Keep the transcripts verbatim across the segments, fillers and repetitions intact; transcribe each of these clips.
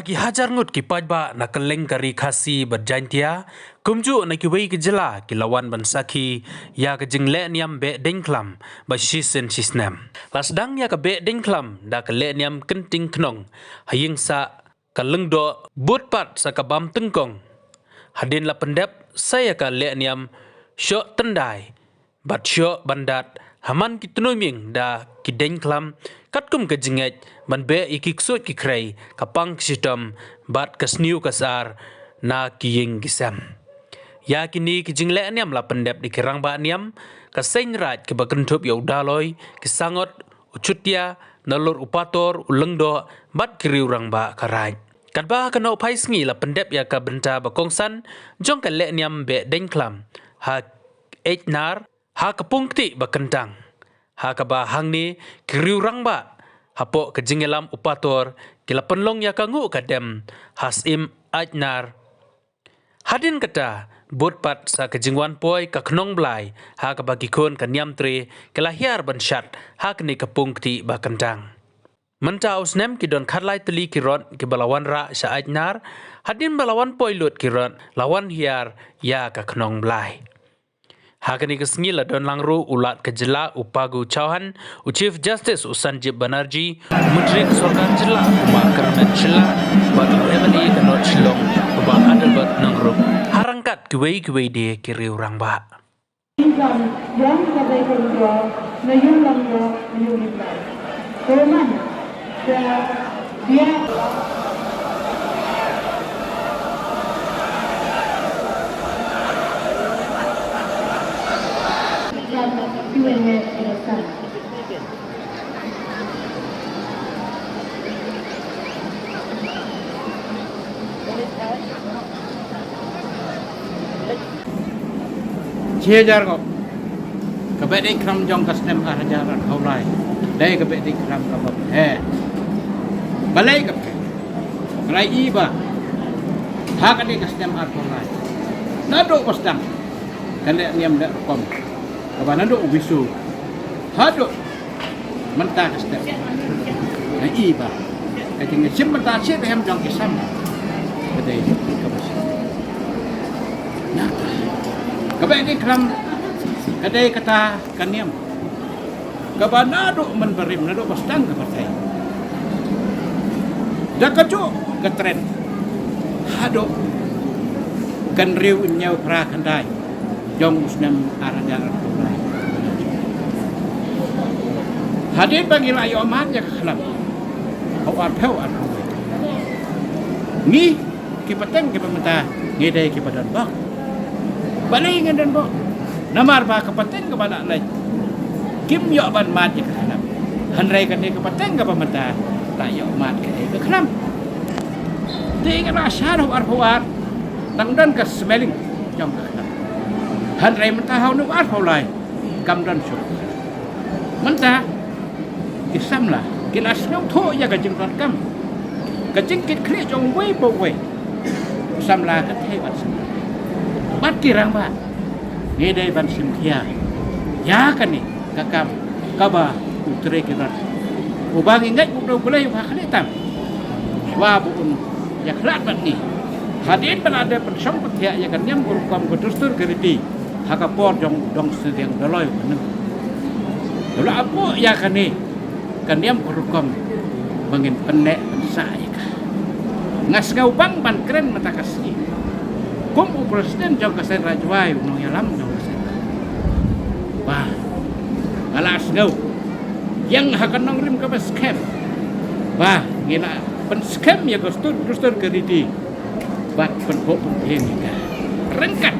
Ki hajar ngut ki paidbah na kylleng ka ri Khasi bad Jaintia, kumjuh na kiwei ki jylla ki la wan ban sakhi ïa ka jingleh niam beh deiñ khlam ba shisien shisnem. La sdang ïa ka beh deiñ khlam da ka leh niam kynting khnong ha ïing sah ka lyngdoh, bud pat sa ka bam tyngkong. Hadien la pyndep sa ïa ka leh niam shoh tyndai bad shoh ban dat ha man ki tnum ïing da ki deiñ khlam, katkum ka jingngeit ban beh ïa ki ksuid ki khrei, ka pang ka shitom bad ka sniew ka sar na ki ïing ki sem. Ïa kine ki jingleh niam la pyndep da ki rangbah niam, ka seng raid kiba kynthup ïa u Daloi, ki Sangot, u Chutia, nalor u Pator, u Lyngdoh bad ki riew rangbah ka raid. Katba ha ka nohphai sngi la pyndep ïa ka bynta ba kongsan jong ka leh niam beh deiñ khlam ha Eitnar, ha ka pung kti ba kyntang, ha kaba hangne ki riew rangbah hapoh ka jingïalam u Pator ki la pynlong ïa ka nguh ka dem ha Syiem Eitnar. Hadien kata, bud pat sa ka jingwan poi ka khnong Blai, ha kaba ki khun ka niam tre ki la hiar ban shad ha kane ka pung kti ba kyntang. Mynta u snem ki don khatlai tylli ki rot kiba la wanrah sha Eitnar, hadien ba la wan poi lut ki rot la wan hiar ïa ka khnong Blai. Ha kane ka sngi la don lang ruh u Lat ka jylla u Phagu Chauhan, u Chief Justice u Sanjib Banerjee, u Myntri ka Sorkar Jylla u Bah Kyrmen Shylla, bad u MLA ka North Shillong u Bah Adelbert Nongrum, ha ryngkat kiwei kiwei de ki riew rangbah. Income ïong ka Dei Kynjoh na ïung Langdoh na ïung Niblai. Ko man ka dia. Shi hajar ko. Ka beh deiñ khlam jong ka snem ar hajar arphew lai. Dei ka beh deiñ khlam kaba pher. Balei ka pher? Balei i ba ha kane ka snem arphew lai, naduh ba sdang ka leh niam leh rukom kaba naduh u Wisu haduh mynta ka step. Nga i ba ka jingïashim bynta shitrhem hem jong ki samla ka dei kaba shisha. Nangta kaba ïadei khlam ka dei kata ka niam kaba naduh mynbarim, naduh ba sdang ka pyrthei, da kajuh ka tren haduh ka hynriew hynñiew phra khyndai jong u snem ar hajar arphew lai. Hadien ba ngi la ïoh mad ïa ka khlam ha u arphew arphew lai, ngi ki pateng kiba mynta ngi dei kiba don bok. Balei ngin don bok? Namar ba ka pateng kaba la leit kim ïoh ban mad ïa ka khlam. Hynrei kane ka pateng kaba mynta la ïoh mad kaei ka khlam. Te nga la shah ha u arphew ar, tang don ka smelling jong ka khlam. Hynrei mynta ha une u arphew lai kam don shuh. Mynta ki samla ki la sngewthuh ïa ka jingdonkam, ka jingkitkhlieh jong uwei pa uwei u samla ka thei bad samla bad ki rangbah. Ngi dei ban shim khia ïa kane ka kam kaba u Tre Kyrot uba ngi ngeit u dei U Blei uba khlieh tam, shuwa ba un ïakhlad bad ngi hadien ba la dep pynshong pynthiah ïa ka niam ka rukom, ka dustur ka riti ha ka por jong u Dong Sniang Daloi u Mynnin. U la ap ïa kane ka niam ka rukom ba ngin pynneh pynsah ïa ka. Nga sngew bang ban kren mynta ka sngi kum u president jong ka Seiñ Raij Jwai, u nongïalam jong ka Seiñ Raij, ba nga la sngew ïeng ha ka nongrim kaba skhem ba ngi la pynskhem ïa ka dustur, dustur ka riti bad pynbok pynbeiñ ïa ka ryngkat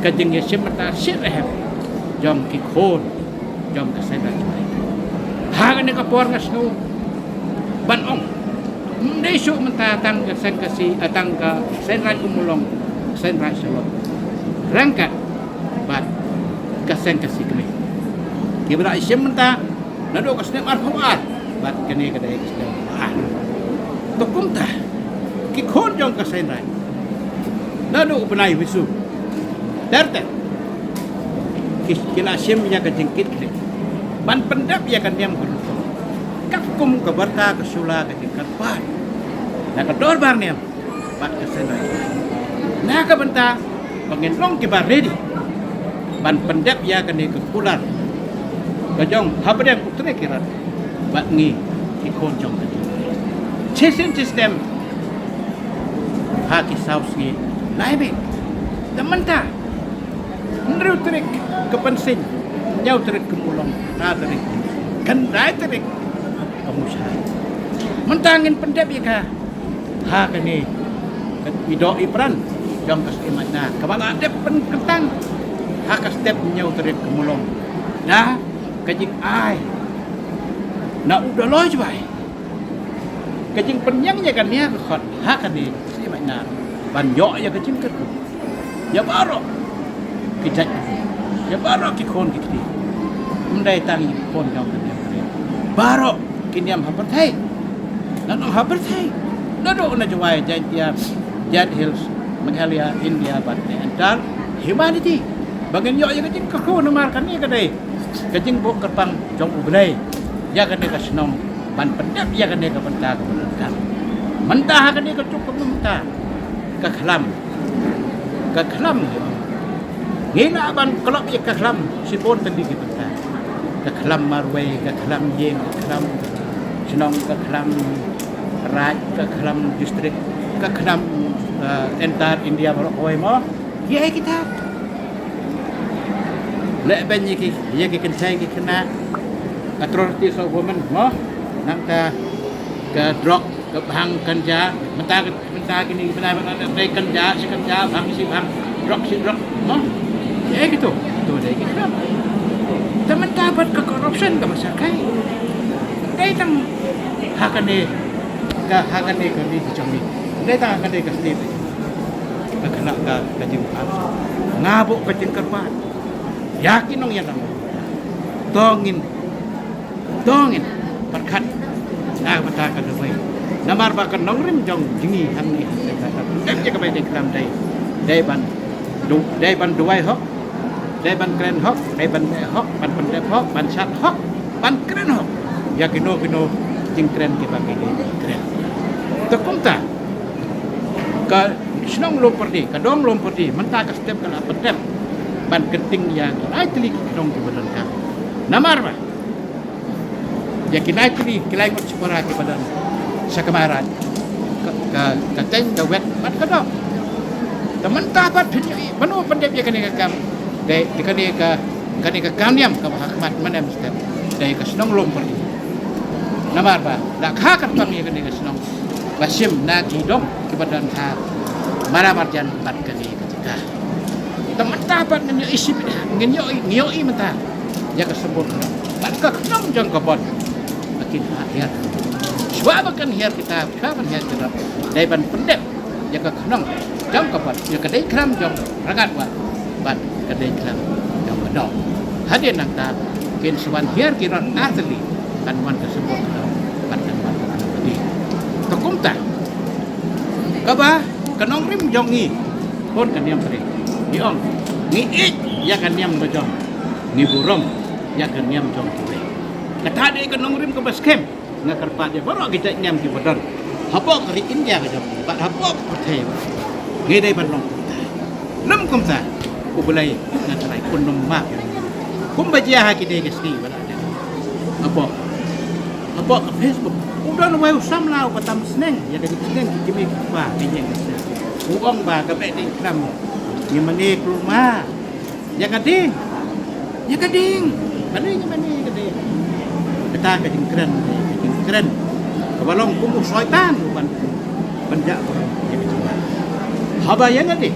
ka jingïashim bynta shitrhem jong ki khun jong ka Seiñ Raij Jwai. Ha kane ka por nga sngew ban ong, ym dei shuh mynta tang ka Seiñ Khasi, eh, tang ka Seiñ Raij Ummulong, Seiñ Raij Shillong, ryngkat bad ka Seiñ Khasi Kmie kiba la ïashim bynta naduh ka snem arphew ar bad kane ka dei ka snem arphew ar. To kumta ki khun jong ka Seiñ Raij naduh u bnai Wisu ter ter ki, ki la shim ïa ka jingkitkhlieh ban pyndep ïa ka niam ka rukom katkum ka barta ka shula ka jingkyrpad. Na ka dorbar niam bad ka seng, na ka bynta ba ngin long kiba ready ban pyndep ïa kane ka kular ka jong hapdeng u Trekkiarkhat bad ngi ki khun jong ka jong. Chisien chisnem ha ki saw sngi lai bek. Te mynta hynriew tarik ka Pynshing, hynñiew tarik ka Mulong, khyndai tarik ka Mawshai. Mynta ngin pyndep ïa ka ha kane ka idoh ipran jong ka Snieh Maitnar kaba la dep pynkyntang ha ka step hynñiew tarik ka Mulong da ka jingai na u Dolloi Jwai, ka jingpynïeng ïa ka nia ka khot ha kane ka Snieh Maitnar ban ïoh ïa ka jingkyrkhu ïa baroh ki jait, ïa baroh ki khun ki kti. Ym dei tang ïa ki khun jong ka niam ka ri, baroh ki niam ha pyrthei. Naduh ha pyrthei, naduh na Jowai, Jaintia, Jaintia Hills, Meghalaya, India bad the entire humanity, ba ngin ïoh ïa ka jingkyrkhu namar kane ka dei ka jingbuh kyrpang jong U Blei ïa kane ka shnong ban pyndep ïa kane ka bynta kaba donkam. Mynta ha kane ka juk ka mynta ka khlam, ka khlam ngi lah ban klop ïa ka khlam shibun tylli ki bynta. Ka khlam marwei, ka khlam ïing, ka khlam shnong, ka khlam raid, ka khlam district, ka khlam, eh, entire India baroh kawei mo. Ïa kita leh beiñ ïa ki, ïa ki kynthei ki khynnah, atrocities of women mo. Nangta ka drug, ka bhang, ganja, mynta ka, mynta kine ki bnai ba dei ganja, shi ganja, bhang shi bhang, drug shi drug mo. Ïa kito to dei ki khlam. Te mynta bad ka corruption kaba sa kai, dei tang ha kane ka, ha kane ka ri ka jong ngi, dei tang ha kane ka state. Ka khynnah ka, ka jingpang, nga buh ka jingkyrpad ïa ki nongïalam, to ngin, to ngin pyrkhat na ka bynta ka duwai. Namar ba ka nongrim jong jong ngi hangne ha Seng Kata, dei ïa ka bai dei klam dei, dei ban du, dei ban duwai hok, dei ban kren hok, dei ban leh hok, ban pyndep hok, ban shad hok, ban kren hok ïa kino kino jingkren kiba ki dei ban kren. Te kumta ka shnong Lum Pyrdi, ka dong Lum Pyrdi, mynta ka step ka la pyndep ban kynting ïa ki lai tylli ki khnong kiba donkam. Namar ba ïa ki lai tylli ki lai ngut shipara kiba don sha ka Maharaj, ka, ka, ka Teiñ, ka Wet bad ka Dong. Te mynta pat phin ïohi mano pyndep ïa kane ka kam. Dei, dei kane ka, kane ka kam niam kaba ha khmat mynne mynstep, dei ka shnong Lum Pyrdi. Namar ba la kha kyrpang ïa kane ka shnong ba shim na ki dong kiba don ha mara marjan bad kane ka jaka. Te mynta pat ngin ïohi shibit, ngin ïohi, ngin ïohi mynta ïa ka symboh khnong bad ka khnong jong ka Bot. Ba kin hiar, shuwa ba kan hiar kita, shuwa ban hiar kita, dei ban pyndep ïa ka khnong jong ka Bot, ïa ka dei khlam jong Rangat Wah bad ka dei khlam jong ka Dong. Hadien nangta kin sa wan hiar ki rot artylli, kan wan ka symboh khnong bad kan wan ka khnong ka dei. Te kumta kaba ka nongrim jong ngi, khun ka niam ka ri, ngi ong, ngi ïeit ïa ka niam ka jong, ngi burom ïa ka niam jong kiwei. Kata dei ka nongrim kaba skhem. Nga kyrpad ïa baroh ki jait niam kiba don hapoh ka ri India ka jong ngi bad hapoh ka pyrthei, ngi dei ban long kumta. Lym kumta, U Blei un trai un ym map ïa ngi. Kumba jia ha kine ki sngi ba la dep hapoh, hapoh ka Facebook, u don uwei u samla uba tam sneng ïa ka jingsneng ki kmie ki kpa, ki ïeng ki sem. U ong ba ka Behdeiñkhlam ngi mane kluma ïa ka dieng, ïa ka dieng. Balei ngi mane ïa ka dieng? Kata ka jingkren, ka jingkren kaba long kum u soitan u ban, ban jah burom ïa ka jingkren. Haba ïa lade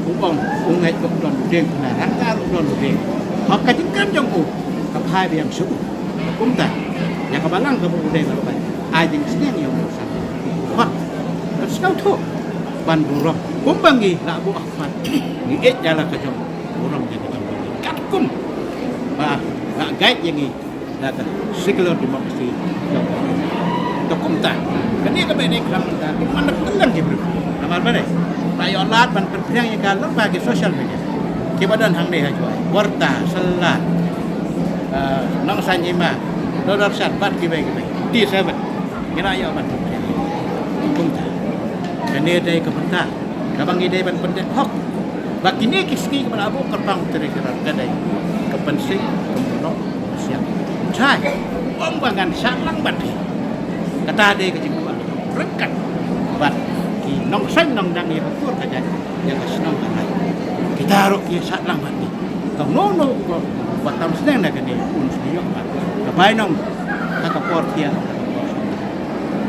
u ong u ngeit ba u don u dieng, kane hangta ruh u don u dieng. Ha ka jingkren jong u ka phai biang sha u. Kumta ïa ka balang kaba u dei ban bai, ai jingsneng ïa u, u san khot, kan sngewthuh ban burom kumba ngi la buh ha khmat. Ngi ïeit ïa la ka jong burom ïa ka jong ngi katkum ba la guide ïa ngi da ka secular democracy. Te kumta kane ka Behdeiñkhlam mynta ki man da kylleng ki briew. Namar balei? La ïoh lad ban pynphriang ïa ka lyngba ki social media kiba don hangne ha Jowai, Warta, Syllang, eh, Nongshah Hima, Doordarshan bad kiwei kiwei, T seven. Ngi la ïoh ban pynphriang. Kumta, kane dei ka bynta kaba ngi dei ban pyndep hok ba kine ki sngi kiba la buh kyrpang u Treasurer ka dei ka Pynsing, ka Mawlong, ka Siang. Shai, ym ba ngan shah lang bad phi. Kata dei ka jingkwah ryngkat bad ki nongseng nongdang ïa ka kur ka jait, ïa ka shnong ka lai. Kita ruh ki shah lang bad phi. Tang no no ko ba tam sneng na kane un shu ïoh bad ka bainong ha ka por thiah.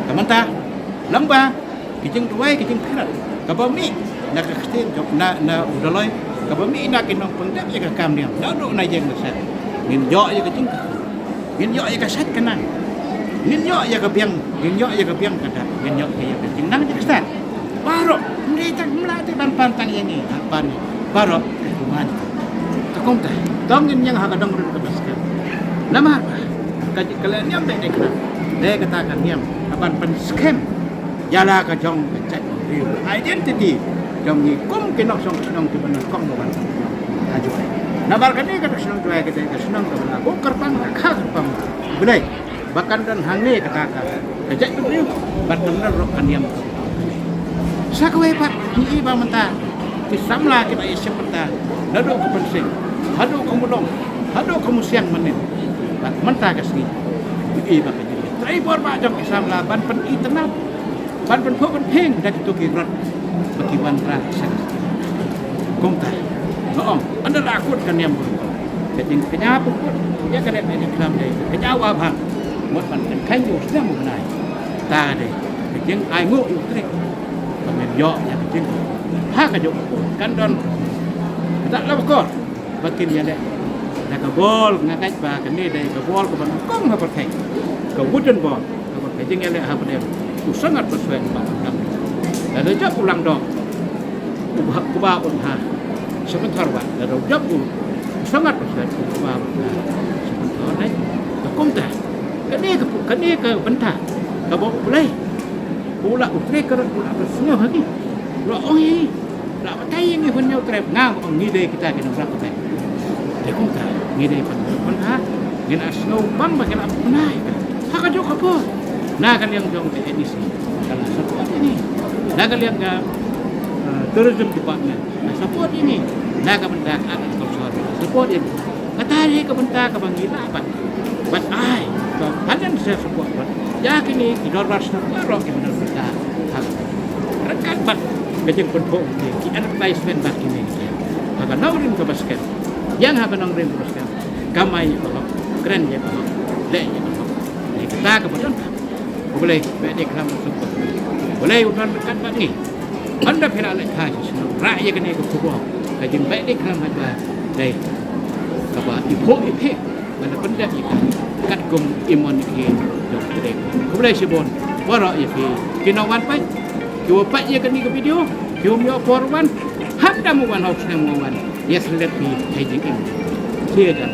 Ka mynta lang ba ki jingduwai, ki jingpyrkhat kaba mih na ka ktien jong, na, na u Daloi, kaba mih na ki nongpyndep ïa ka kam niam, naduh na ïing na sem. Ngin ïoh ïa ka jingkyrkhu, ngin ïoh ïa ka sait ka nang, ngin ïoh ïa ka biang, ngin ïoh ïa ka biang ka dak, ngin ïoh ïa ka jingnang jingstad. Baroh, ym dei tang, ym lah te ban pan tang ïa ngi, ban pan baroh, kumne. Te kumta, to ngin ïeng ha ka dong rim kaba skhem. Namar ba ka, ka leh niam Behdeikhlam dei kata ka niam kaban pynskhem ïa la ka jong ka jaitbynriew, identity jong ngi kum ki nongshong shnong kiba nyngkong ba wan ha Jowai. Namar kane ka shnong Jowai ka dei ka shnong kaba la buh kyrpang, ka kha kyrpang U Blei ba kan don hangne kata ka, ka jaitbynriew bad kan don ruh ka niam. Sa kawei pat, ngi i ba mynta ki samla kiba ïashim bynta naduh ka Pynsing haduh ka Mawlong haduh ka Mawsiang mynnin bad mynta ka sngi, ngi i ba ka jingtrei bor ba jong ki samla ban pyni tynnat, ban pynphuh pynphieng da kito ki rot ba ki wanrah sha. Kumta nga ong, ynda la kut ka niam bun, ka jingkñia pynkut ïa ka dei Behdeikhlam dei ka kñia wabha, mut ban kynkheiñ ïa u snem u bnai. Ta dei ka jingainguh ïa u Trai ba men ïoh ïa ka jing ha ka juk ka por kan don. Kata la bakor ba kin ïaleh da ka bol, nga ngeit ba kane dei ka bol kaba nyngkong ha pyrthei, ka wooden ball. Ka jingïaleh ha pdeng u Sangat Baswet ba kam. Lada jop u Langdoh, u ba, u ba un ha Sympanthor, wat lada jop u Sangat Baswet, u ba un ha Sympanthor nai. Ka kumta, kane ka pu-, kane ka bynta kaba U Blei u la, U Trai ka rot u la pynsngew ha ngi, u la ong ïa ngi. La batai ïa ngi hun ñiew trep, nga ong ngi dei kita ki nongrep batai. Te kumta ngi dei ban, ban ha, ngi la sngew bang ba ki la pynai ha ka juk ka por. Na ka liang jong ka A D C ka la support ïa ngi. Na ka liang ka, eh, tourism department la support ïa ngi. Na ka bynta ka agriculture la support ïa ngi. Kata dei ka bynta kaba ngi lah ban, ban ai ka financial support bad ïa kine ki dorbar shnong baroh kiba don bynta ha ka, ryngkat bad ka jingpynphuh ki, ki advertisement bad kine ki ha ka nongrim kaba skhem. Ïa ha ka nongrim kaba skhem, kamai ïa ka hok, kren ïa ka hok, leh ïa ka hok. Ïa kata kaba don ka U Blei Behdeikhlam u suk. U Blei u don ryngkat bad ngi. Ynda phi la leit ha shnong, rah ïa kane ka khubor ka jingbehdeikhlam, haba dei kaba i phuh i phih ban pyndep ïa ka katkum i mon i jong ka dei. Khublei shibun baroh ïa phi ki nongwan peit, kiwa peit ïa kane ka video, kiwym ïoh por wan, hadien ba wan ha u snem ba wan, ïa sngewthuh phi ha i jingim. Shi hajar